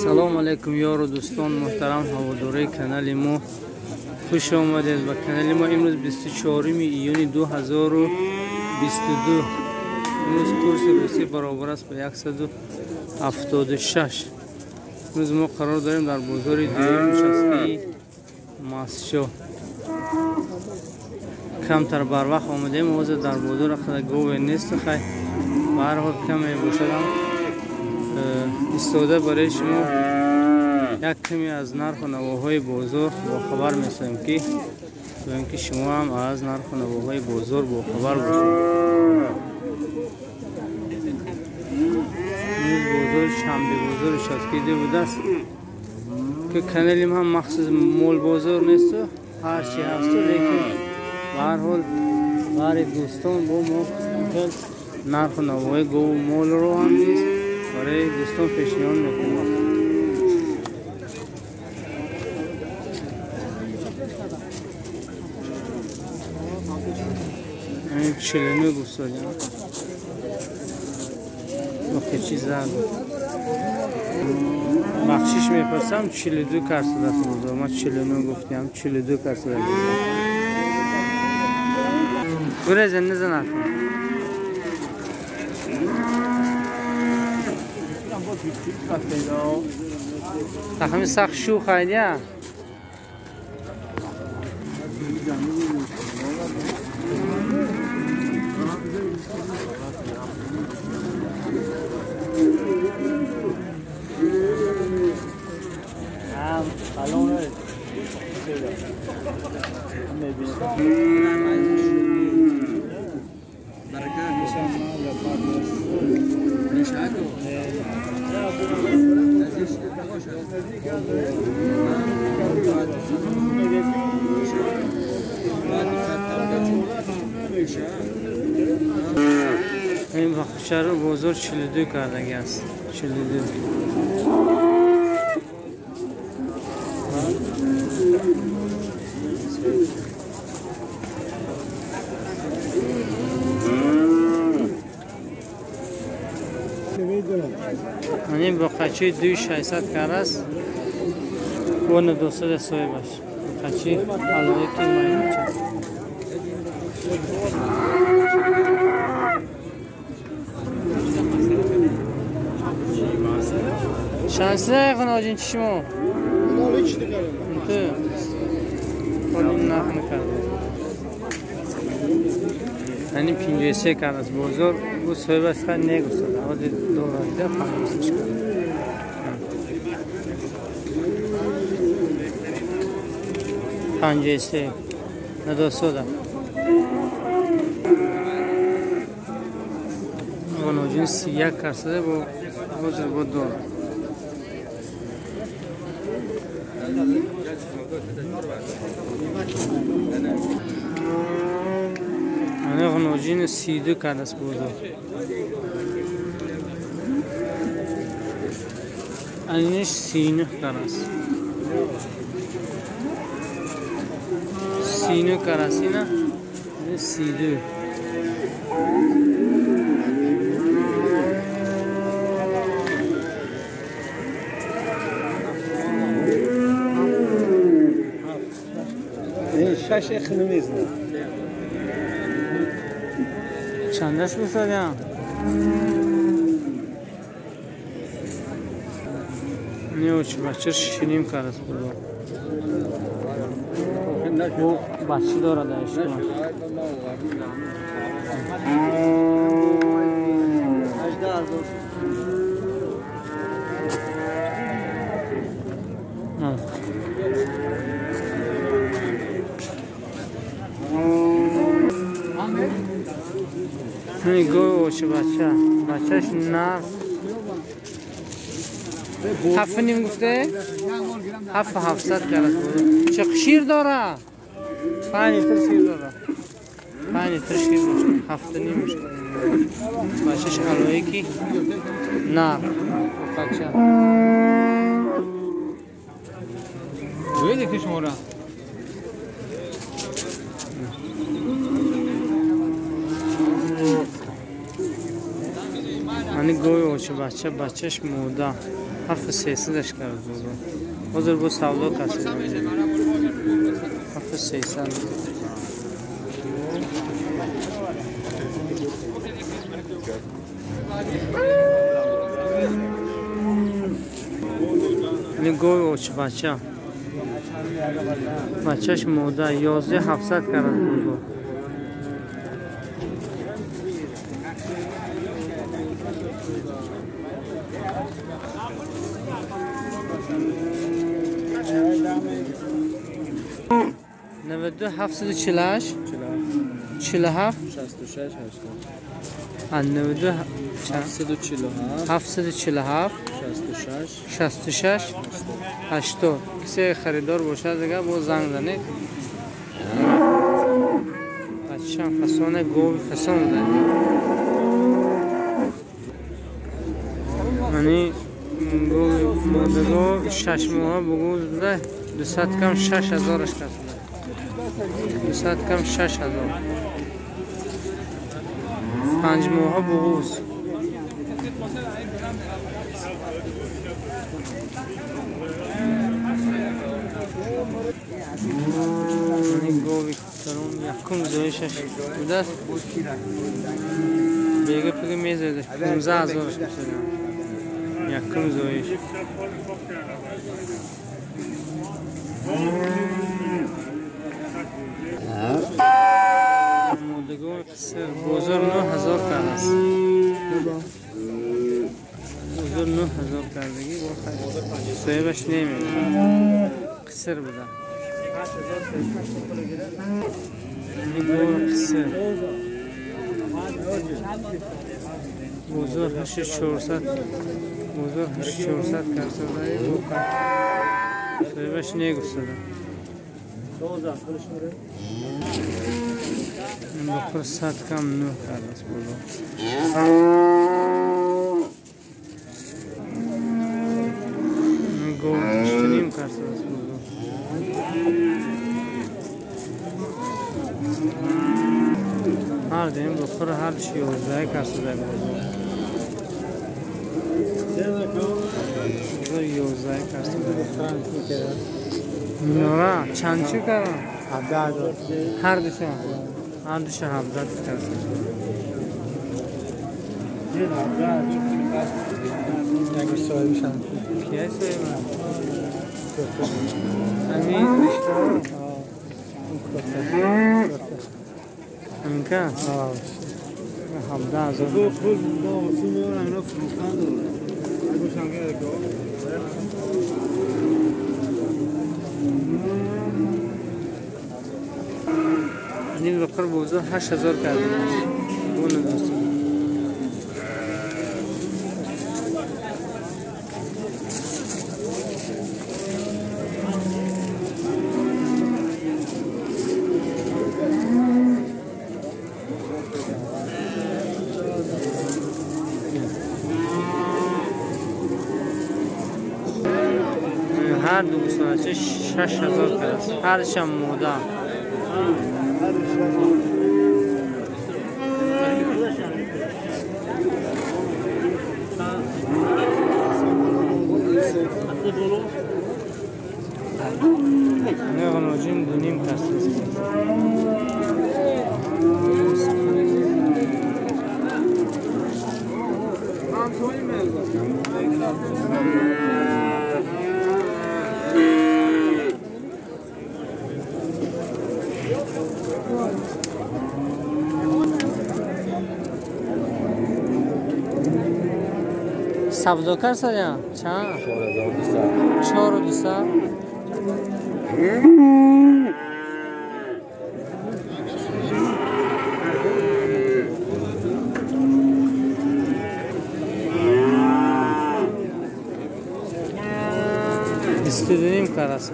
Салом алейкум ёру дӯстон муҳтарам ҳаводораи канали мо, хуш омадед ба канали мо. Имрӯз 24 июни 2022. Имрӯз курси русӣ баробар аст ба 176. Имрӯз мо қарор дорем дар бозори дуюм участкаи Масчо. Камтар барвақт омадем, ҳозир дар бозор қадар гове нест, хай ба ҳар ҳол каме бошадам истода барои шумо як каме аз нарху навоҳои бозор бохабар месоем, ки то ин ки шумо ҳам аз нарху навоҳои бозор бохабар бошед. Имрӯз бозори шанбе бозори шаскиде будааст, ки каналим ҳам махсус молбозор несту ҳарчи ҳасту, лекин ба ҳар ҳол бари дӯстон бо мо нарху навоҳои гову молро ҳам низ барои дӯстон пешниҳод мекунем. Ин 49 гуфтодем. Охи чӣ зад. Бахшиш мепурсам, 42 карсада бозор. Ман 49 гуфтам, 42 карсада бозор. Гурезен незанад. تخمین سخت شو خیلی این بخشر رو بازار 42 کردگی است. 42. این بخچه 2600 کار است. اون 200 صاحبش. بخچه علاوه که مایچه. شانسه خون آجین چشمو. تو. اون نخ نکرد. یعنی 53 کار است بازار. او صاحبش خیلی نگفت. آن دلار ده 53 کرد. 53 نه 200. اون آجین 31 کار با بازار با دلار. انا غنوجين 32 کار است بازار. اینش 39 کار است. 39 کار است نه 32. شش خنمیزنه. چندش گفتادیم؟ نه بچه شینیم کار است بزرگ. او بچه داره درش. گو چه بچه بچهش نه 7.5 گفته 7.700 کرد. چه شیر داره؟ 5 لیتر شیر داره. 5 لیتر شیر داره. 7.5 میشه. بچهش علوی کی نه بچه ویدی که شما را یعنی گوی اوچه بچه بچهش موده. 7300 кард бозор. Ҳозир бо савдо касид. 7300. Гови очбача. Бачаш мода 11700 кард бозор. نود دو 748 47 66 80. 92 747 747 66 66 80. کسی خریدار باشد دیگه با زنگ زنید. بچه فسانه گوی فسان بوده. یعنی گوی مادگو 6 ماه بگوز بوده. 200 کم 6000 کس بوده. 200 کم 6000. 5 ماه بغوز. یعنی گوی کلون یکم زایشش بوده است. بیگه پگه میزایدش 15000 میشه. یکم زایش. مادگو قصر بازار 9000 کرده است. بازار 9000 کردگی با صاحبش نمیده. قصر بوده. قصر بازار 8400. بازار 8400 کرده. صاحبش نگفته. بخور 100 کم 9 کرده است بازار. گو 8.5 کرده است بازار. هر دیم بخور هر 11 کرده بازار. بازار 11 کرده. میاره چند چی کردن؟ 17000. هر دوشون هر دوشون 17 کرده. اگه صاحبش هم کیه صاحب؟ همین رشته همین که؟ 17000. پول با آسون میبرم اینا فروختن داره. این بقر بوزا 8000 کرده. اون دوست. هر دو گوساله 6000 کرده. هر شم مودا. نغنوجین دونیم کس است. سودا کرد سایه چند؟ 4200. 22.5 карас.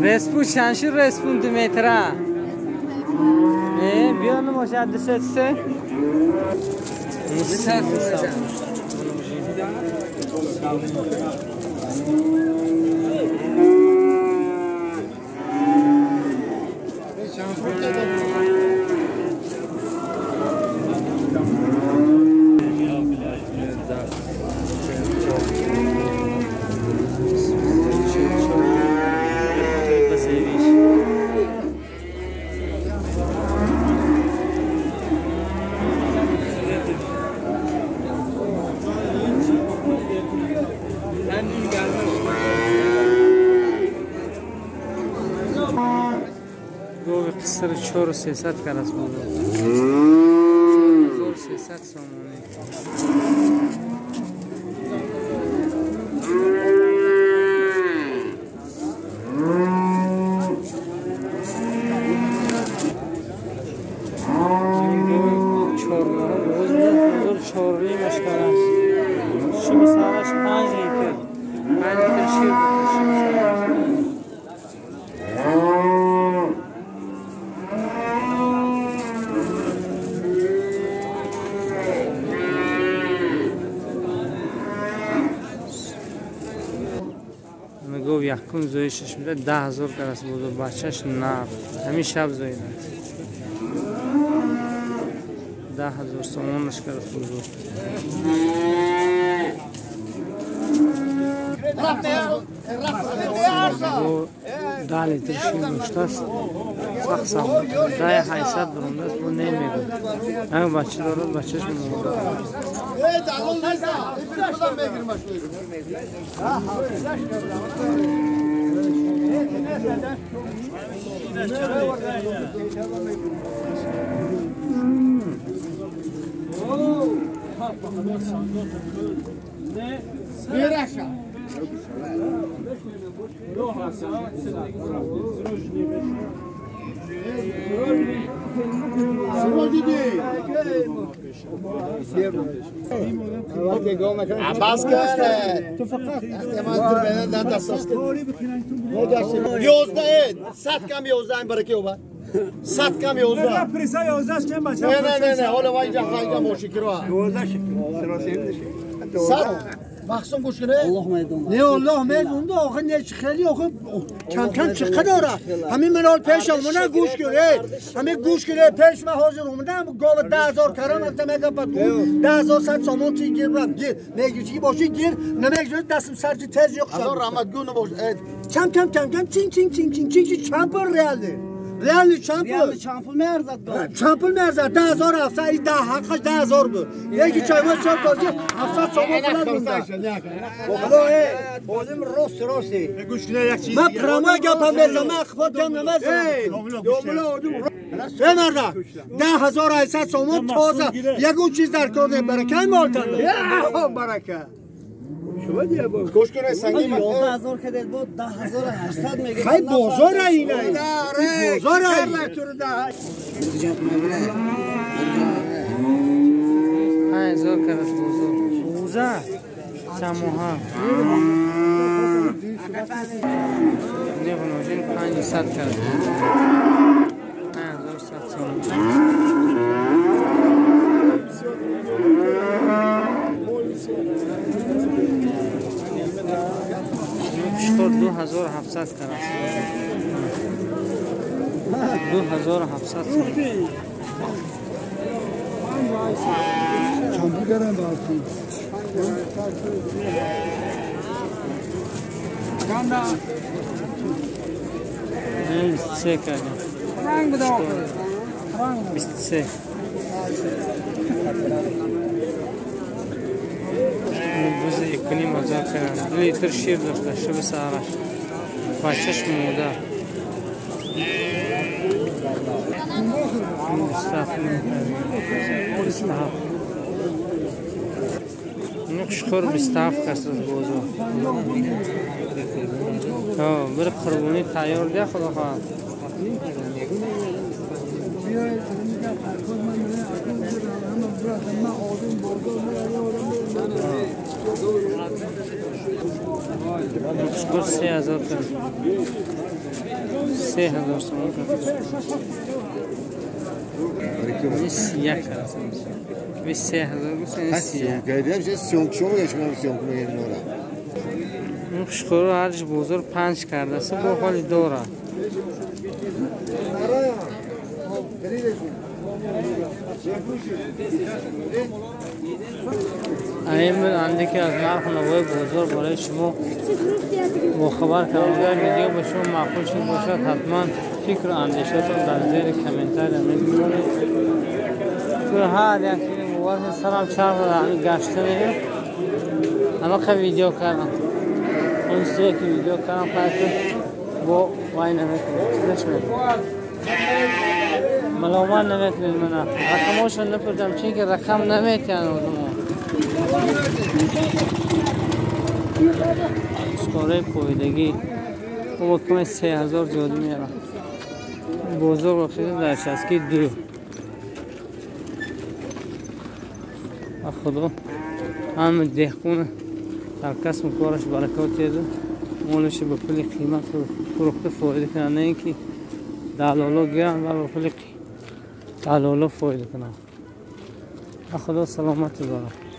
Респун чанд шуд респун 2 метра? Биё намошад 203. 900. سر 4300 کرد بازار. 4300 سامانی. Якун зоишаш мида 10000 карас бозор бачаш нар ҳамин шаб зоида 10000 сомонаш карас бозор. 10 литр шир доштааст сахт сахт 10800 бурондааст бо намегӯ ҳамин бача дорад бачаш мемонад. عباس کنه تو فقط احتمال تو بدن دست 11 صد کم 11 برکه اوبا 100 کم 11 پریسا 11 چند بچه نه نه نه حالا وای جا خایدا مشکل 11 صد مخصوم گوش کنه نه الله میدونه آخه نه خیلی آخه کم کم چقدر داره همین منال پیش آمدن گوش کنه همین گوش کنه پیش من حاضر اومدم گاو 10000 کرم گفتم میگم بعد 10100 سامان چی گیر رفت گیر میگی چی باشه گیر نمیگه دستم سر چی تز yok هزار رحمت گون باش کم کم کم کم چین چین چین چین چین چند پر ریاله ریالی چند پول؟ چند پول میارزد؟ چند پول میارزد؟ 10700 این ده حقش 10000 بود. یکی چای ما چند تازه 700 سوم پول دادم. خدا ای بازم راست راستی. من پرما گپم میزنم من خودم نمیزنم. ای مردا 10800 سوم تازه یکون چیز در کار نه برکه مال تنده. برکه. گوش کنه سنگی من 11000 که بود 10800 میگه خیلی بازار اینه بازار اینه 5000 کرد بازار 15 سموها نه بنوزین 500 کرد 5100 سوم. شطور 2700 کرد 2700 چند گرم باید 23 کرد 23 بز 1.5 هزار کرد 2 لیتر شیر داشته شب سهرش بچهش موده 27 نقشخور 27 کس از بازار بر قربونی تیار ده خدا خواهد. نقشخور 3000 کرد 3000 سوم کرد 21 کرد 23000 گفتن 31 نقشخور هرش بازار 5 کرده است با حال داره. این اندکی از نرخ نوای بازار برای شما باخبر کردم. اگر ویدیو به شما معقول شد باشد حتما فکر و اندیشه‌تان در زیر کامنت می‌مانید. تو هر یک موبایل سرم چرخ گشته نیم همه ویدیو کردم اون چیزی که ویدیو کردم خواهد با وای نمیکنم چیزش میکنم. ملامت نمیتونید من رقماشون نپردم چون که رقم نمیتین آدم شکاره پویدگی او کم 3000 زیادی میاره بزرگ واقعی در چسکی دو خدا هم دهقون در کسب کارش برکات ده مالش به پول قیمت فروخته فایده کنه نه اینکه دلالا گیرن و به پول دلالا فایده کنن. خدا سلامت داره.